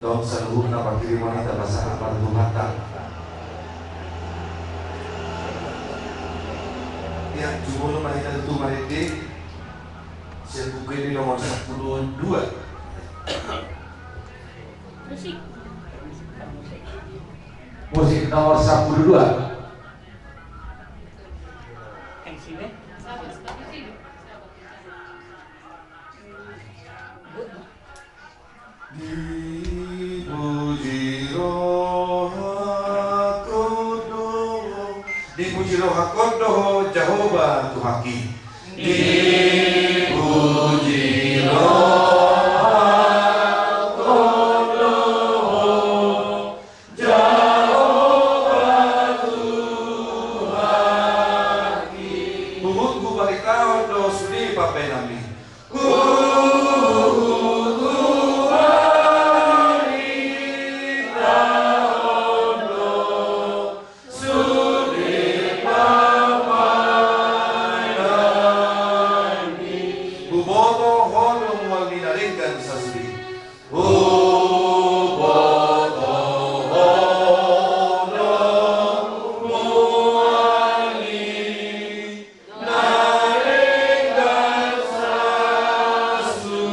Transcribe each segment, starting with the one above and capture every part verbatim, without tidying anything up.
Tong saluhutna pangkirimon i tapasahat ma tu Tuhanta. Ya, jumolo ma hita tutu marende sian Buku Ende nomor sampulu dua. Musik. Musik nomor sampulu dua. Dipuji rohangkon do ho, dipuji rohangkon do ho Jahowa Tuhangki. Dipuji rohangkon do ho Jahowa Tuhangki. Huhut hubaritahon do sude pambahenanmi. Huhut hubaritahon do sude pambahenanmi. Huboto ho do mual ni na denggan sasude. Huboto ho do mual ni na denggan sasude.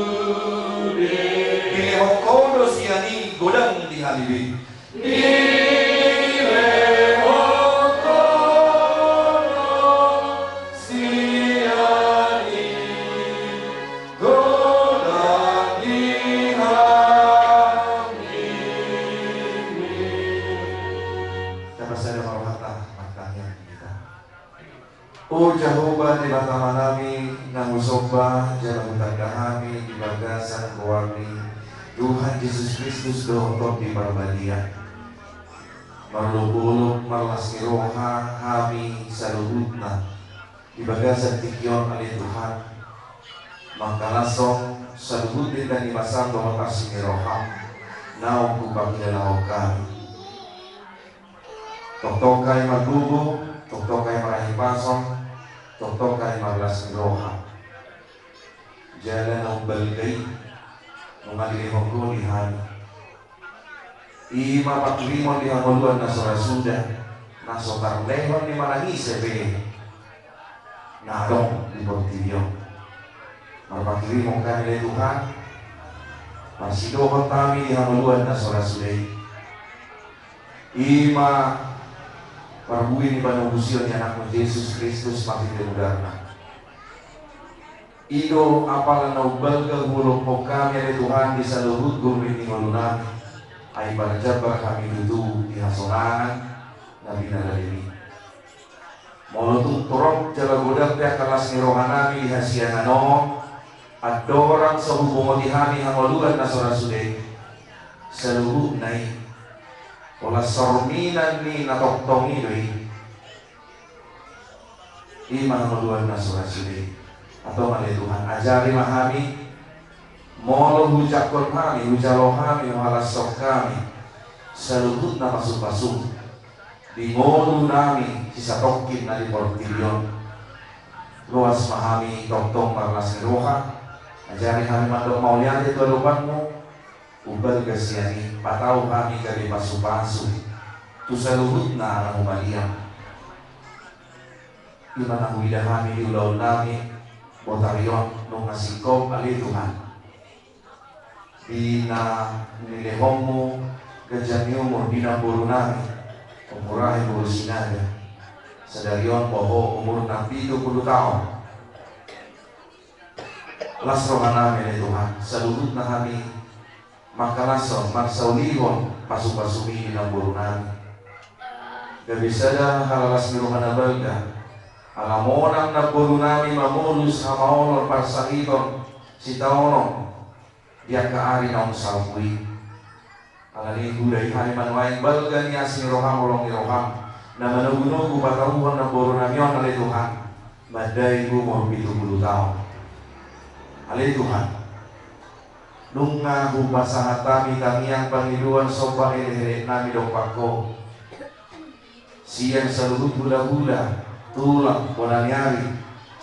Dilehon ho do sian i godang di hami be. Dilehon ho do sian i godang di hami be. Tapasada ma rohanta, martangiang hita. O Jahowa Debata Amanami, na husomba jala hutanda hami di bagasan goarmi, Tuhan Jesus Kristus dohot Tondi Parbadia. Marolopolop marlas ni roha hami saluhutna di bagasan tingki on ale Tuhan, mangkalashon saluhut denggan ni basam dohot asi ni roham naung hupakilalahon hami. Tongtong hami margogo, tongtong hami marhahipason, tongtong hami marlas ni roha. Jala na umbalga i nunga dilehon Ho di hami. I ma pangkirimon di hangoluan na so ra suda, na so tarlehon ni manang ise pe na adong di portibi on. Marpangkirimon hami ale Tuhan, marsidohot hami di hangoluan na so ra suda i. I ma parbue ni panobusion ni Anakmu Jesus Kristus marhite mudarna. I do apala na umbalga huolophon hami ale Tuhan di saluhut gurmit ni ngolunami. Ai parjambar hami tutu di hasonangan na pinarade-Mi. Molo tung torop jala godang pe angka las ni rohanami di hasiangan on, andorang so hubongoti hami hangoluan na so ra suda i, saluhutna i holan sorminan ni na tongtong i do i. I ma hangoluan na so ra suda i. Antong ale Tuhan, ajari ma hami, molo hujangkon hami, hujalo hami, huhalashon hami saluhutna pasu-pasu di ngolunami sisatongkin na di portibi on. Loas ma hami tongtong marlas ni roha, ajari hami mandok mauliate tu adopanMu, umbalga sian i patau hami gabe pasu-pasu tu saluhutna na humaliang. I ma na huida hami di ulaonnami botari on nunga singkop ale Tuhan. Di na nilehonMu ganjang ni umur di namborunami, Ompu Rahe boru Sinaga. Sadari on boha umurna pitu pulu taon. Las rohanami ale Tuhan, saluhutna hami mangkalashon, marsaulihon pasu-pasuMi di namborunami. Gabe sada halalas ni roha na balga, ala monang namborunami mamolus hamaolon parsahiton sitaonon di angka ari naung salpu i. Alani i hudai hami ma nuaeng balga ni asi ni rohaM, holong ni rohaM na manogu-nogu patauhon namborunami on ale Tuhan, mandai umur pitu pulu taon. Ale Tuhan, nunga hupasahat hami tangiang pangidoan somba elek-eleknami dompak Ho. Sian saluhut hula-hula, tulang, bona ni ari,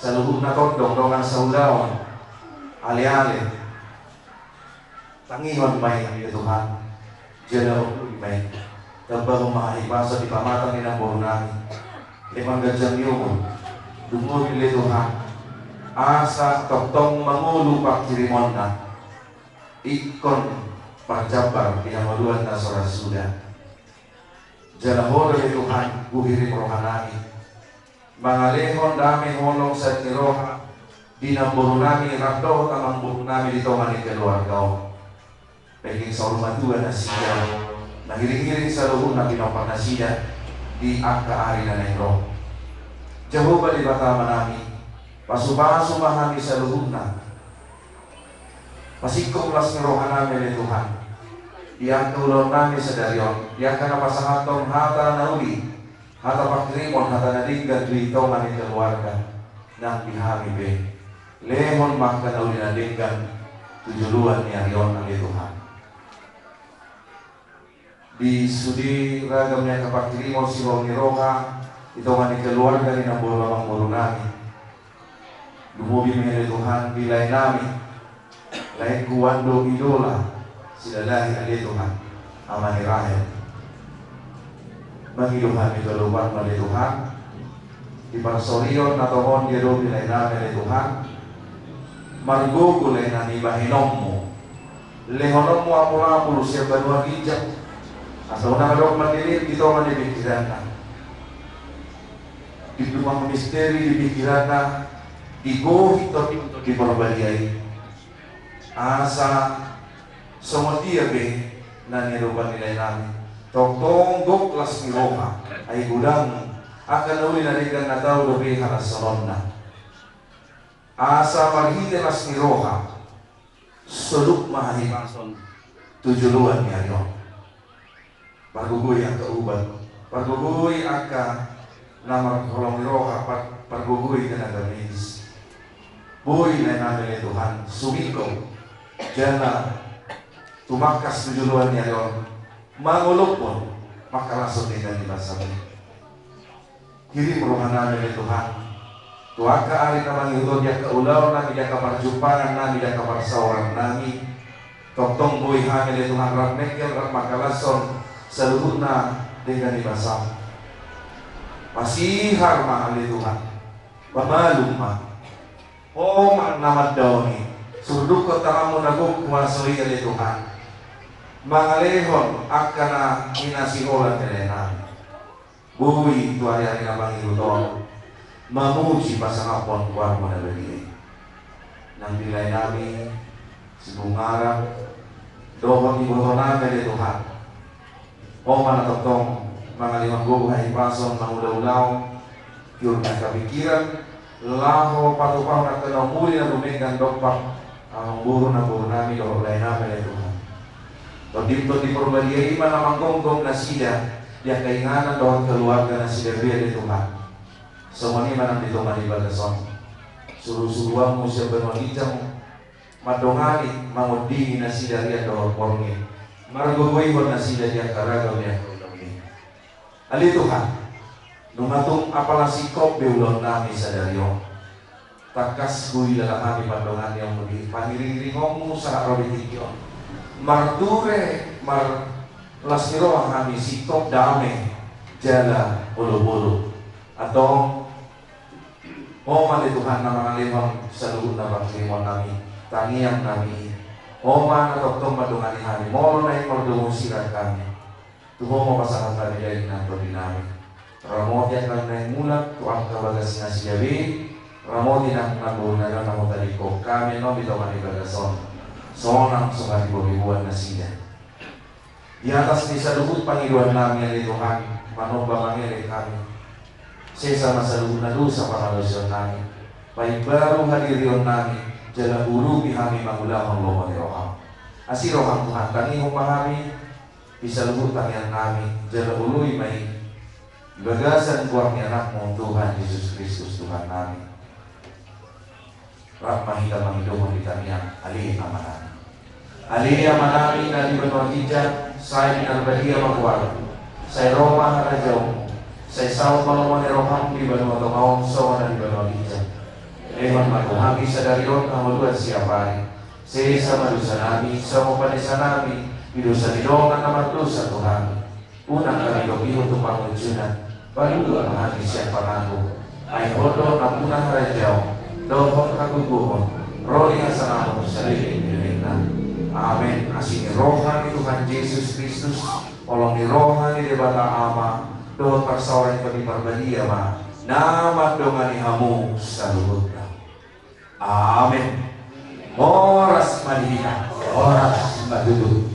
saluhutna tondong dongan saulaon, ale-ale. Tangihon ma i ale Tuhan. Jala olo ma i, tambahon ma hahipason di pamatang ni namboru nami, lehon ganjang ni umur, dumobi ale Tuhan, asa tongtong mangolu panghirimonna, ingkon parjambar di hangoluan na so ra suda. Jala Ho do ale Tuhan, huhirim roha nami mangalehon dame holong sahat ni roha di namboru nami rap dohot amangboru nami di tonga ni keluarga on. Denggan saur matua nasida, mangiring-iring saluhutna pinompar nasida di angka ari na naeng ro. Jahowa Debata Amanami, pasupasu ma hami saluhutna. Pasingkop las ni roha nami ale Tuhan, di angka ulaon nami sadari on, di angka na pasahathon hata na uli, hata panghirimon, hata na denggan tu di tonga ni keluarga, nang di hami pe. Lehon ma angka na uli na denggan tu joloan ni ari on ale Tuhan. Di sude ragam ni angka panghirimon siholong ni roha di tonga ni keluarga ni namboru amangboru nami. Dumobi ma i ale Tuhan di lae nami, laengku Wando Idola Silalahi ale Tuhan, ama ni Rahel. Mangido hami tu adopanmu ale Tuhan, di parsorion na tongon diadopi lae nami ale Tuhan, margogo lae nami bahenonmu, lehononmu apul-apul sian banua ginjang, asa unang adong mandele di tonga ni pingkiranna. Di rumah misteri di pingkiranna, di gohi tondinmu di Parbadia i. Asa songon dia pe na niadopan ni lae nami, tongtong gok las ni roha, ai godang angka na uli na denggan na tau dope halashononna. Asa marhite las ni roha, soluk ma hahipason tu joloan ni ari on. Pargogoi angka ubat, pargogoi angka na marholong ni roha, par-, pargogoi tenaga medis. Boi lae nami ale Tuhan, sumingkop jala tumangkas tu joloan ni ari on, mangolophon, mangkalashon denggan ni basaMi. Hirim roha nami ale Tuhan, tu angka ari na mangihut on, di angka ulaon nami, di angka parjumpangan nami, di angka parsaoran nami. Tongtong boi hami ale Tuhan rap nengkel, rap mangkalashon saluhutna denggan ni basaM. Pasihar ma ale Tuhan, pamalum ma. Ho ma na mandaoni, surdukkon tanganMu na gok huaso i ale Tuhan, mangalehon angka na hinasiholan ni lae nami. Boi tu ari-ari na mangihut on mamuji pasangaphon goarMu na badia i. Nang di lae nami Sibungaran dohot iboto nami ale Tuhan, Ho ma na tongtong mangalehon gogo hahipason mangula ulaon, tiur ni angka pingkiran, laho patupahon angka na umuli na dumenggan dompak amangboru, namboru nami dohot lae nami ale Tuhan. TondiM, Tondi Parbadia i ma na manggomgom nasida di angka inganan dohot keluarga nasida be ale Tuhan. Songon i ma nang di tonga ni bagas on, surusuruanMu sian banua ginjang mandongani, mangondingi nasida rian dohot borngin, margogoihon nasida di angka ragam ni angka ulaon i. Ale Tuhan, nunga tung apala singkop be ulaon nami sadari on, tangkas huilala hami pandonganion-Mu di pangiringiringonMu sahat ro di tingki on. Marture, mar-, las ni roha hami singkop dame jala olopolop. Antong, Ho ma ale Tuhan na mangalehon saluhutna panghirimon nami, tangiang nami i. Ho ma na tongtong mandongani hami molo naeng mardomu sirang hami. Tu Ho ma pasahat hami daging nang tondi nami. Ramoti angka na naeng mulak tu angka bagas nasida be, ramoti nang namboru na naeng hutadingkon hami annon di tonga ni bagas on. Sonang so hatibohiboan nasida. Di atas ni saluhut pangidoan nami ale Tuhan, manomba mangelek hami. Sesa ma saluhutna dosa pangalaosion nami. Paimbaru hadirion nami, jala urupi hami mangulahon lomo ni rohaM. Asi rohaM Tuhan, tangihon ma hami di saluhut tangiang nami, jala oloi ma i di bagasan goar ni AnakMu Tuhan Jesus Kristus Tuhan nami. Rap ma hita mangidohon di tangiang, Ale Amanami. Ale Amanami na di banua ginjang, sai pinarbadia ma goarMu, sai ro ma harajaonMu, sai saut ma lomo ni rohaM di banua tonga on songon na di banua ginjang. Lehon ma tu hami sadari on hangoluan siapari. Sesa ma dosanami, songon panesanami Di dosa ni dongan na mardosa, Tuhan, unang hami togihon tu pangunjunan. Palua ma hami sian pangago. Ai Ho do nampuna harajaon dohot hagogoon, ro di hasangapon saleleng ni lelengna. Amen. Asi ni roha ni Tuhan Jesus Kristus, holong ni roha ni Debata Ama, dohot parsaoran ni Tondi Parbadia ma na mandongani hamu saluhutna. Amen. Horas ma di hita, horas ma tutu.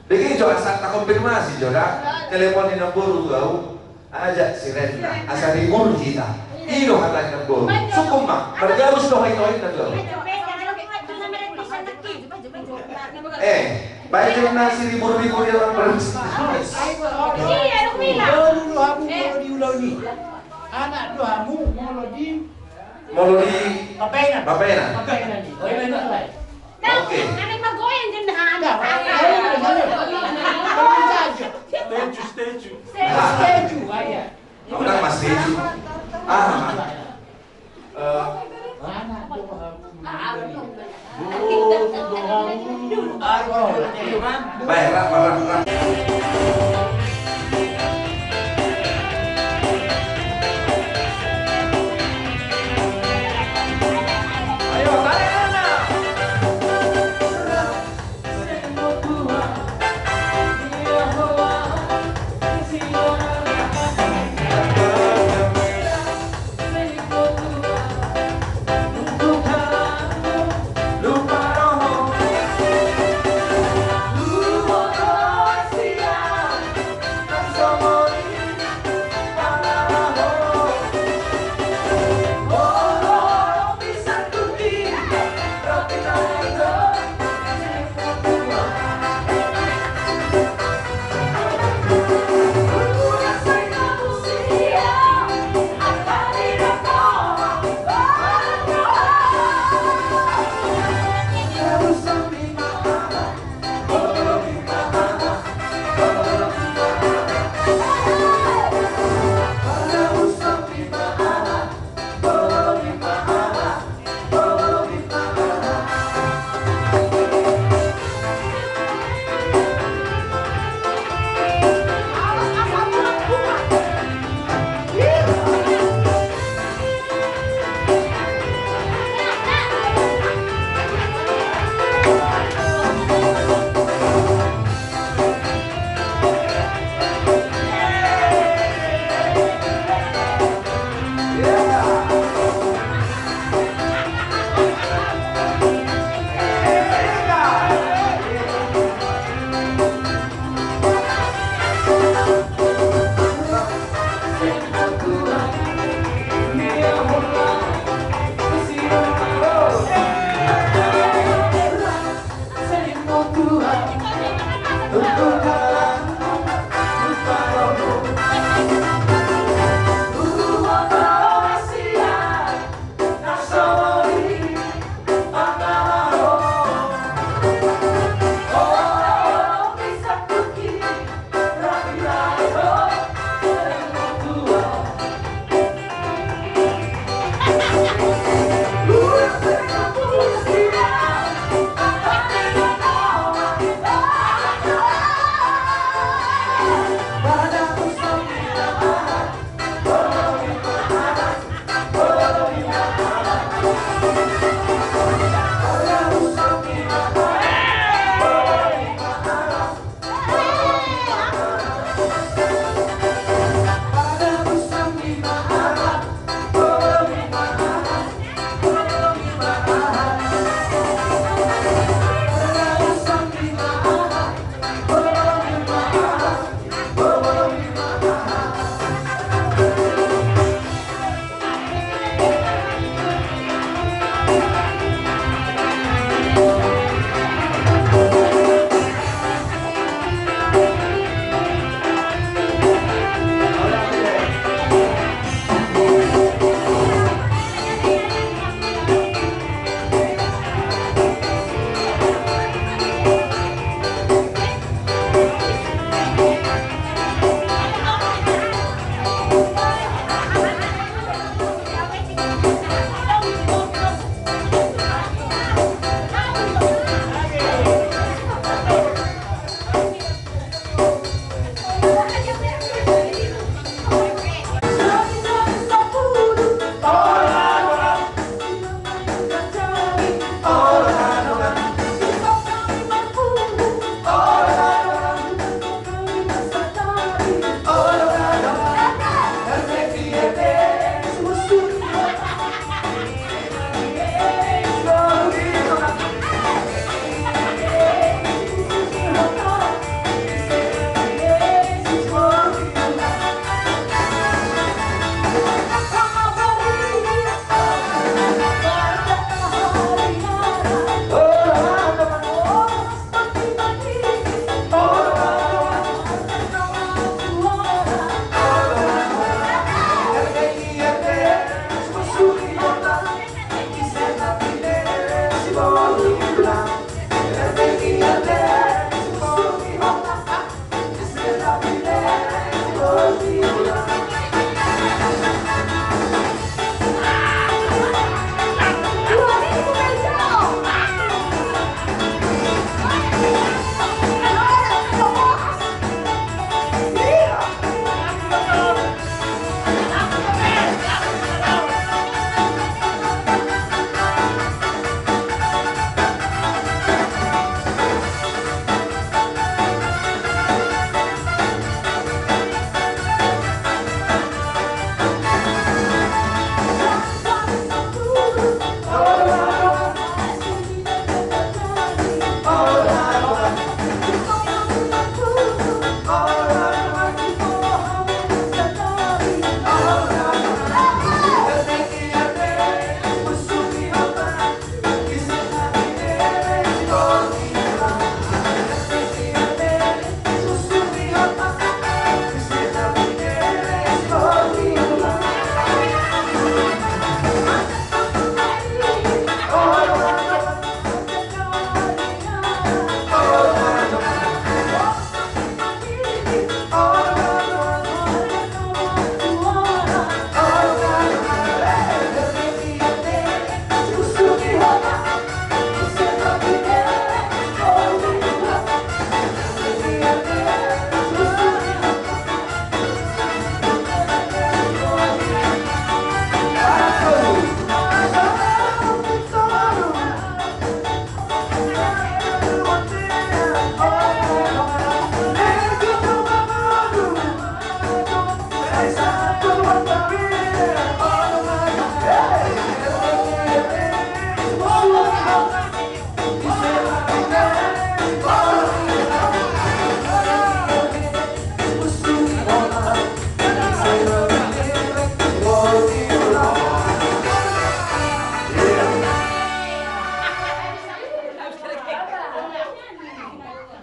Dengke jo, asa takonfirmasi jo da. Telepon ni namboru tu au. Ajak si Renna, asa ribur hita. I do hata ni namboru. Sungkun ma, margabus do ho inna tu au. Eh, baik jo na si ribur-ribur i, orang ber- Molo di ulaon i. Anak do hamu, molo di Molo di Bapainan. Bapainan. Bapainan. Oh, iya, iya, iya. Oke. Anak magoyang kan, ha? Nah, setuju, setuju. Setuju, ah, iya. Kamu kan mas setuju. Ah. Eh, anak do hamu. Baik, rap, rap, rap. Ayo, tarik, Nana.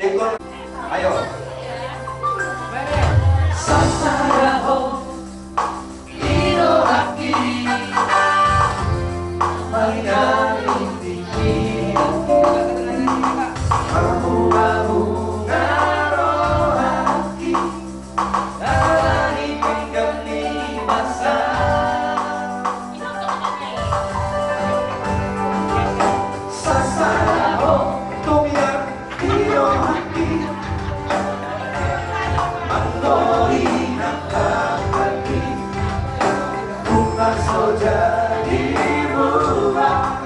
Ikut. Ayo. Sasada ho, i do hakki. Marnida ni tingki. Marbunga-bunga rohangki. Ala ni pinggan ni basa. Sasada ho, Tomian, i do hakki. Mandoli nang hakki. Bunga so jadi buah.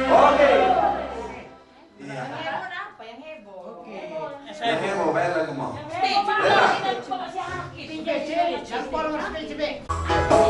Oke. Iya. Yang heboh apa? Yang heboh. Oke. Yang heboh, baik lagu mau. Yang heboh. Baik. Yang heboh.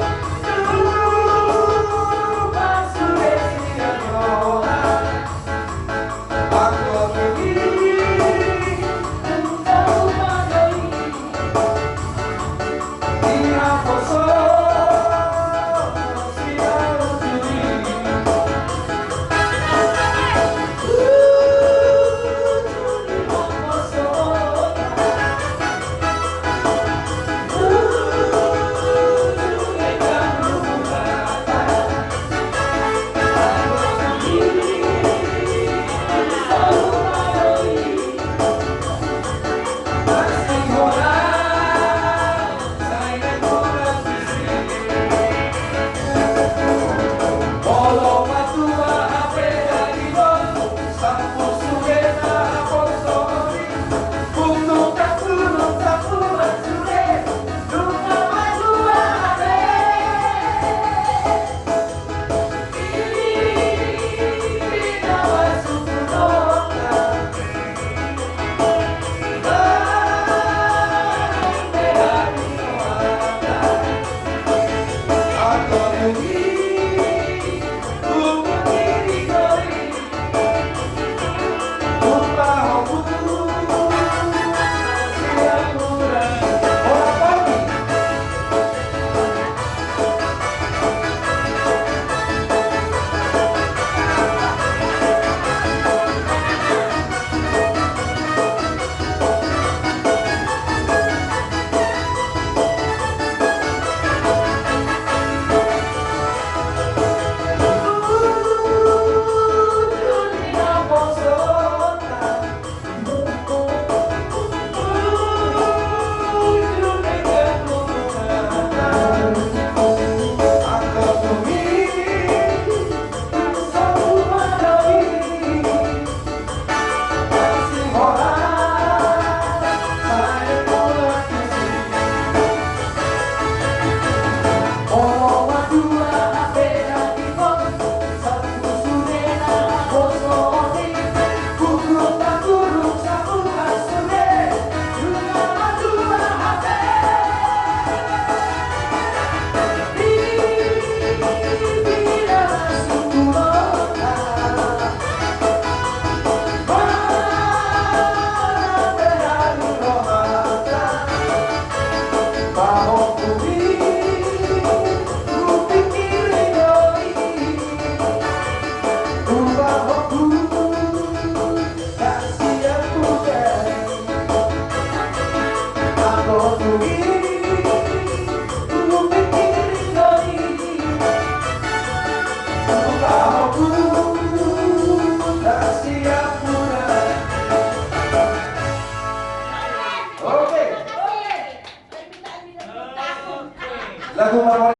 Lagu marmar